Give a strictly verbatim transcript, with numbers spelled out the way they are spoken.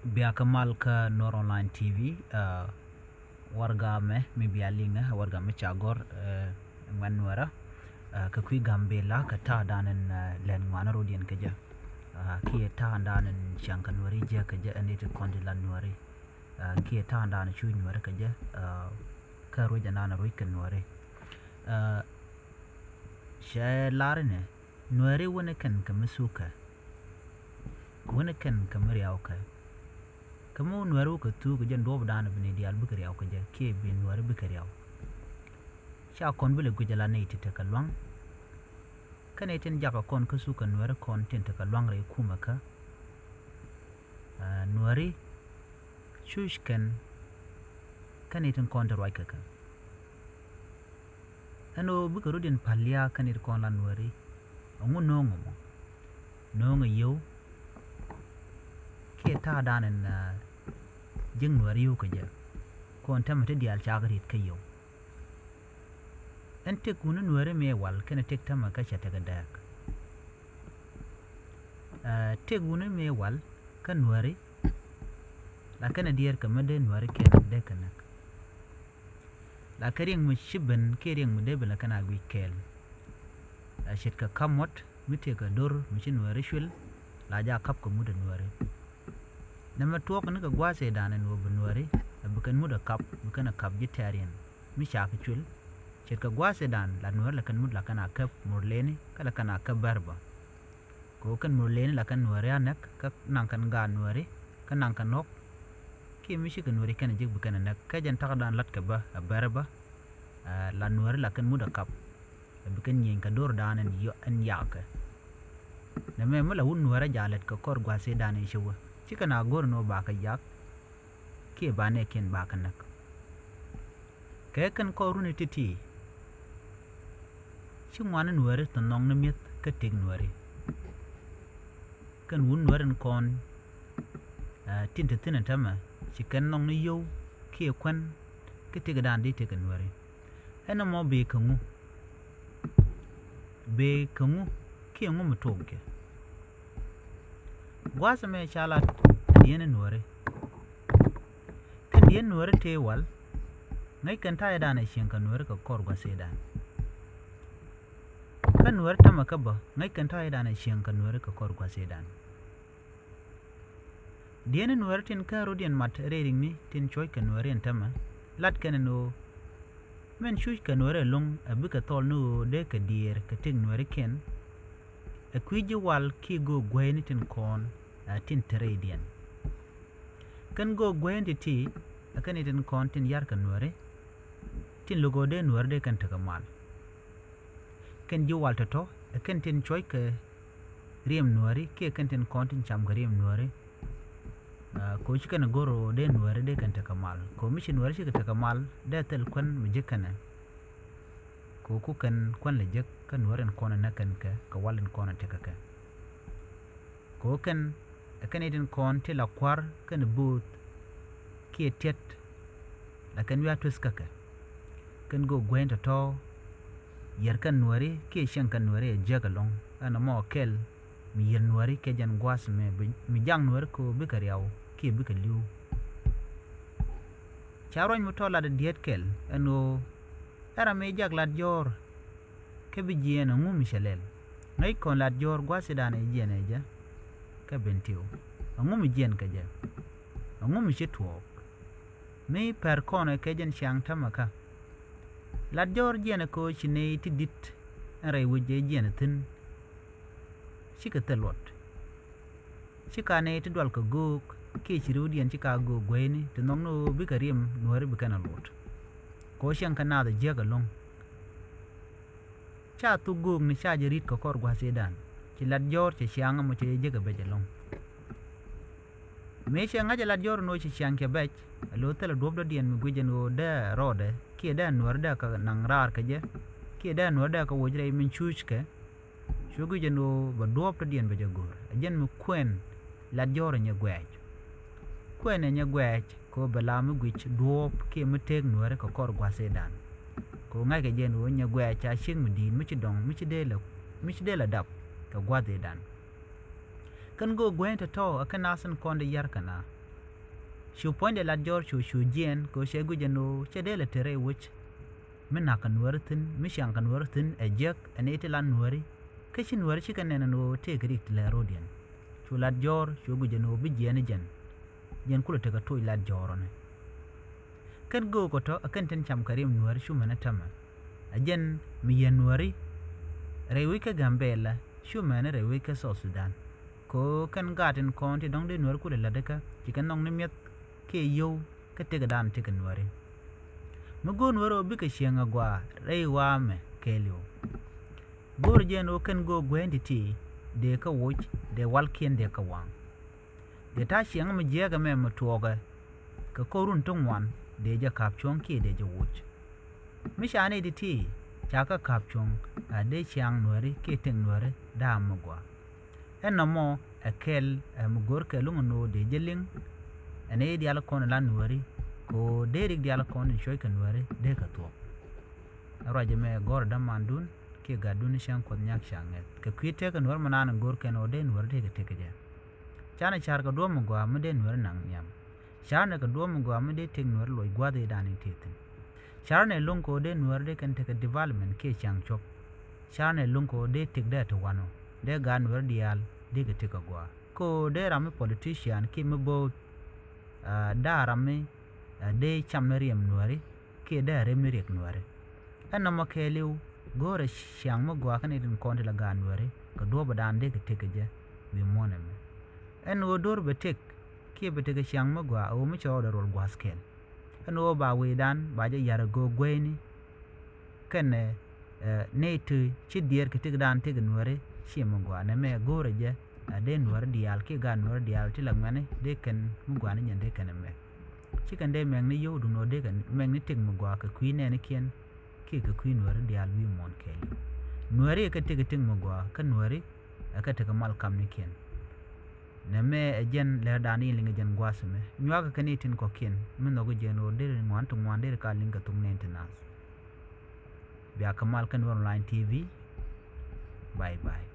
Bia kä mal kä Nuer Online T V, ah, warga mɛ mi bia liŋɛ, warga mi ca gɔr, eh, ŋuɛn Nuɛrä, eh, kä kui̱ Gambila kä ta̱a̱ dan in, eh, lɛn ŋuan rot yɛn kä jɛ. Ah, kiɛ ta̱a̱ dan in ciaŋ kä Nuɛri jɛ kä jɛ, ɛn it kɔn ti la Nuɛri. Ah, kiɛ ta̱a̱ dan in cu Nuɛri kä jɛ, ah, kä ruec ɛn dan ruec kä Nuɛri. Ah, cɛ lar inɛ, Nuɛri wänɛ kɛn kɛ mi thukä. Wänɛ kɛn kɛ mi riawkɛ. Kä mi wä Nuɛri wä kɛ thuk kɛ jɛn duɔ̱ɔ̱p dan bi ni diaal bikɛ riaw kɛ jɛ kiɛ bi Nuɛri bikɛ riaw. Ca kɔn bi lɛ guic ala nɛy ti tekɛ luaŋ. Kä nɛy tin jakä kɔn kä thuk kɛ Nuɛri kɔn tin tekɛ luaŋ rɛy kumɛ kä, ah, Nuɛri cuc kɛn kä nɛy tin kɔn ti ruac kɛ kɛ. Ɛn ɣöö bikɛ rot in päl lia̱a̱ kä nɛy ti kɔn la Nuɛri. Ɛŋu no̱o̱ŋ ɛmɔ? No̱o̱ŋ ɛ yio̱w kiɛ ta̱a̱ dan in, ah, ji̱ Nuɛri yio̱w kä jɛ. Kɔn tämɛ ti diaal cakɛ ri̱t kä yio̱w. Ɛn tëk wuni Nuɛri mi wal kɛnɛ tëk tämɛ kä cɛ tekɛ dääk. Ah, tëk wuni mi wal kä Nuɛri la kɛnɛ diɛɛr kɛ mi dee Nuɛri kɛn dee kɛ näk. La kɛ riɛŋ mi ci ben kiɛ riɛŋ mi dee ben la kɛn a guic kɛɛl. La ce̱tkɛ ka̱p muɔ̱t mi tëëkɛ do̱r mi ci Nuɛri cuël, la jaa ka̱p kɛ mut ɛ Nuɛri. Nɛmɛ tuɔɔk ni kɛ gua̱a̱th ëëdan ɛn ɣöö bi Nuɛri ɛ bi kɛn mut ɛ ka̱p, bi kɛn ɛ ka̱p ji̱ tɛ̈riɛn mi ca kɛ cuël. Ce̱tkɛ gua̱a̱th ëëdan la Nuɛri la kɛn mut la kɛn a käp Murleni kä la kɛn a käp Bɛrba. Kɛ ɣöö kɛn Murleni la kɛn Nuɛri a näk kä naŋ kɛn gaat Nuɛri kä naŋ kɛn nhɔk. Kiɛ mi cikɛ Nuɛri kɛn ji̱k bi kɛn a näk kä jɛn ta̱kdan la̱tkɛ bä ɛ Bɛrba. Ah, la Nuɛri la kɛn mut ɛ kap. Ɛ bi kɛn nyieny kɛ do̱rdan ɛn yɔ-, ɛn yakɛ. Nɛmɛ mi la wut Nuɛri a jaa lät kɛ kɔr gua̱thidan in ci wä. Cikɛ na go̱r ni wä bakɛ yak. Kiɛ ba nɛɛkiɛn bakɛ näk. Kɛ kɛn kɔr runi ti̱ti̱. Ci ŋuani Nuɛri ti nhɔk ni mi̱eth kä tëk Nuɛri. Kɛn wut Nuɛri in kɔn, ah, tin te thi̱n ɛn täämɛ ci kɛn nhɔk ni yio̱w kiɛ kuän kä tëkdan di tëkɛ Nuɛri. Ɛn ɛmɔ bëë kä ŋu? Bëë kä ŋu kiɛ ŋu mi tuɔɔk jɛ? Gua̱a̱th ɛmɛ ca lat ɛ dieen Nuɛri. Kɛn dieen Nuɛri tëë wal, ŋäc kɛn ta̱ydan ɛ cieŋ kɛ Nuɛri kɛ kɔr gua̱thidan. Kä Nuɛri tämɛ kä bä, ŋäc kɛn ta̱ydan ɛ cieŋ kɛ Nuɛri kɛ kɔr gua̱thidan. Dieen Nuɛri tin kä rɔ̱diɛn mat rɛy ri̱ŋni tin cuɔ̱c kɛ Nuɛri ɛn tämɛ, lat kɛn ɛn ɣöö min cuc kɛ Nuɛri ɛlɔ̱ŋ ɛ bikɛ thɔl ni ɣöö dee kɛ diëër kɛ tëk Nuɛrikiɛn. Ɛ kui̱ ji̱ wal kiɛ göök guäyni tin kɔn, ah, tin te rɛydiɛn. Kɛn göök guäyni ti̱ti̱ ɛ kɛn i̱ tin kɔn tin yar kɛ Nuɛri. Tin lo̱k ɣöö dee Nuɛri dee kɛn tekɛ mal. Kɛn ji̱ wal tɔ̱tɔ̱ ɛ kɛn tin cuɔ̱c kɛ riɛm Nuɛri kiɛ kɛn tin kɔn tin cam kɛ riɛm Nuɛri. Ah, kɛ ɣöö ci kɛn go̱r ɣöö dee Nuɛri dee kɛn tekɛ mal. Kɛ ɣöö mi ci Nuɛri cikɛ tekɛ mal dee thil kuän mi ji̱ kɛnɛ. Kɛ ɣöö ku kɛn kuän lɛ jek kä Nuɛri in kɔn ɛ näk kɛn kɛ kɛ wal in kɔn ɛ tekɛ kɛ. Kɛ ɣöö kɛn ɛ kɛn itin kɔn ti la kua̱r kɛn bööth kiɛ tiɛt. La kɛn wiaa tueth kä kɛ. Kɛn göök guäny tɔ̱tɔ̱ yɛr kɛn Nuɛri kiɛ cieŋ kɛn Nuɛri ɛ jiäk ɛlɔ̱ŋ. Ɛn ɛmɔ kɛl mi yiël Nuɛri kɛ jɛn gua̱a̱th mɛ bi, mi jaŋ Nuɛri kɛ ɣöö bikɛ riaw kiɛ bikɛ li̱w. Ca ruac mi tɔ̱ lat ɛ diet kɛl ɛn ɣöö ɛn ram mi jak lat jɔ̱ɔ̱r. Kä bi jiɛɛn ɛŋu mi cɛ lɛl? Ŋäc kɔn lat jɔ̱ɔ̱r gua̱thidan ɛ jiɛɛn ɛ jɛ. Kä Bentiu, ɛŋu mi jiɛɛn kɛ jɛ? Ɛŋu mi ci tuɔɔk? Mi pɛr kɔn ɛ kɛ jɛn ciaŋ tämɛ kä. Lat jɔ̱ɔ̱r jiɛɛn ɛ kɛ ɣöö ci nɛy ti di̱t ɛn rɛy wec ɛ jiɛɛn ɛ thi̱n. Cikɛ thil luɔt. Ci ka nɛy ti dual kɛ göök kiɛ ci riwdiɛn ci ka göök gueyni ti nhɔk ni ɣöö bikɛ riɛm Nuääri bi kɛn a luɔt. Kɛ ɣöö cieŋ kɛ naath ɛ jiäk ɛlɔ̱ŋ. Ca thuk göökni ca jɛ ri̱t kɛ kɔr gua̱thidan. Ci lat jɔ̱ɔ̱r cɛ ciaŋ ɛmɔ cɛ jɛ jiäk ɛ bɛc ɛlɔ̱ŋ. Mëë cɛ ŋa̱c ɛ lat jɔ̱ɔ̱r ɛn ɣöö ci ciaŋ cɛ bɛc, ɛ lo̱th thilɛ duɔ̱pdɔ̱diɛn mi guic ɛn ɣöö dee rɔɔdɛ kiɛ dee Nuäär dee kɛ naŋ raar kɛ jɛ kiɛ dee Nuäär dee kɛ woc rɛy min cuuckɛ. Cu guic ɛn ɣöö bɛ duɔ̱ɔ̱p tɔ̱diɛn bɛ jɛ go̱o̱r. Ɛ jɛn mi kuɛn lat jɔ̱ɔ̱r ɛ nyɛ guɛɛc. Kuɛn ɛ nyɛ guɛɛc kɛ ɣöö bɛ la mi guic duɔ̱ɔ̱p kiɛ mi tëëk Nuääri kɛ kɔr gua̱thidan. Kɛ ɣöö ŋa̱ckɛ jɛ ɛn ɣöö nyɛ guɛɛc ca ciek mi di̱i̱t mi ci dɔ̱ŋ mi ci dee la, mi ci dee la dap kɛ gua̱thidan. Kɛn göök guäny tɔ̱tɔ̱ ɛ kɛn naath tin kɔn dee yar kɛ naath. Cu puɔ̱nydɛ Lat Jɔ̱ɔ̱r cu cu jiɛɛn kɛ ɣöö cɛ guic ɛn ɣöö cɛ dee lɛ te rɛy wec mi na̱k kɛ Nuääri thi̱n, mi ciaŋ kɛ Nuääri thi̱n ɛ jiäk ɛ nɛy ti la Nuääri. Kä ci Nuääri cikɛ nɛn ɛn ɣöö tëëkɛ rik ti lɛ ro̱diɛn. Cu Lat Jɔ̱ɔ̱r cu guic ɛn ɣöö bi jiɛɛn i̱ jɛn, jɛn kulɛ tekɛ toc Lat Jɔ̱ɔ̱r ɔni. Kɛn göök ɔ tɔ̱ ɛ kɛn tin cam kɛ riɛm Nuääri cu mɛn ɛ tämɛ. Ɛ jɛn mi yɛn Nuääri rɛy wec kä Gambɛla cu mɛn rɛy wec kä South Sudan. Kɛ ɣöö kɛn gaat tin kɔn ti dɔ̱ŋ dee Nuääri kulɛ la̱t ikä ci kɛ nhɔk ni mi̱eth kiɛ yio̱w kä tëkdan tëkɛ Nuääri. Mi go̱o̱r Nuääri ɣöö bikɛ cieŋ agɔaa rɛy wa̱a̱ mɛ kɛɛliw. Go̱o̱r jɛn ɣöö kɛn göök gueeny ti ti dee kä woc, dee walkiɛn dee kä waŋ. Dee ta̱a̱ ciɛŋ mi jiääk ɛmɛ mi tuɔɔkɛ kɛ ko̱r run ti ŋuan dee jɛ ka̱p cuɔ̱ŋ kiɛ dee jɛ woc. Mi ca nɛy ti ti ca kä ka̱p cuɔ̱ŋ a dee ciaŋ Nuääri kiɛ tëk Nuääri da̱a̱ mi gɔaa. Ɛn nɔmɔ ɛ kɛl ɛ mi go̱o̱r kɛl luŋ ɛn ɣöö dee jɛ liŋ ɛ nɛy diaal kɔn la Nuääri kɛ ɣöö dee rik diaal kɔn in cuɔ̱ckɛ Nuääri dee kɛ thuɔ̱k. Ɛ ruac ɛmɛ gɔ̱r ɛ dämandun kiɛ gatdun cäŋ Kuɔth Nyak Ca Ŋɛth kɛ kui̱ tëëkɛ Nuäär mi naan in go̱o̱r kɛn ɣöö dee Nuääri dee kɛ tëk kɛ jɛ. Canɛ ca̱r kɛ duɔ̱ɔ̱p mi gɔaa mi dee Nuääri naŋ nhiam. Ca̱rnɛ kɛ duɔ̱ɔ̱p mi gɔaa mi dee tëk Nuääri luɔc gua̱a̱th ëëdan in tëë thi̱n. Ca̱rnɛ lo̱ŋ kɛ ɣöö dee Nuääri dee kɛn tekɛ development kiɛ ca̱ŋ cuɔ̱p. Ca̱rnɛ lo̱ŋ kɛ ɣöö dee tëk dee te wanɔ dee gaat Nuääri diaal dee kɛ tëk kɛ gɔaa. Kɛ ɣöö dee ram mi politician kiɛ mi bo̱o̱th a da̱a̱ ram mi a dee cam ni riɛm Nuääri kiɛ dee a rem ni riɛk Nuääri. Ɛn nɔmɔ kɛɛliw go̱o̱rɛ ciaŋ mi gɔaa kä nɛy tin kɔn ti la gaat Nuääri kɛ duɔ̱ɔ̱pdan dee kɛ tëk kɛ jɛ wi̱i̱ muɔ̱ɔ̱n ɛmɛ. Ɛn ɣöö do̱r bɛ tëk kiɛ bɛ tëk kɛ ciaŋ mi gɔaa ɣöö mi cɛ rɔɔdɛ rol gua̱a̱th kɛl. Ɛn ɣöö ba wecdan ba jɛ ya̱r ɛ göök gueeni kɛnɛ nɛy ti ci diɛɛr kɛ tëkdan tëk Nuääri ciɛ mi gɔaa. Nɛmɛ go̱o̱rɛ jɛ a dee Nuääri diaal kiɛ gaat Nuääri diaal ti la ŋuɛ̈ni dee kɛn mi gɔaa ni nyɛn dee kɛn ɛ mɛk. Ci kɛn dee mɛk ni yio̱w duundɛ ɣöö dee kɛn mɛk ni tëk mi gɔaa kɛ kui̱ nɛɛnikiɛn kiɛ kɛ kui̱ Nuääri diaal wi̱i̱ muɔ̱ɔ̱n kɛɛliw. Nuääri ɛ kɛ tëk tëk mi gɔaa kä Nuääri ɛ kɛ tekɛ mal kamnikiɛn. Nɛmɛ ɛ jɛn lɛrdan in liŋ ɛ jɛn gua̱a̱th ɛmɛ nyuakä kɛ nɛy tin kɔ̱kiɛn mi nhɔk ɛ jɛn ɣöö deri ŋuan ti ŋuan deri ka liŋ kɛ thok nɛn ti naath. Bia kɛ mal kä Nuer Online T V. Bye bye.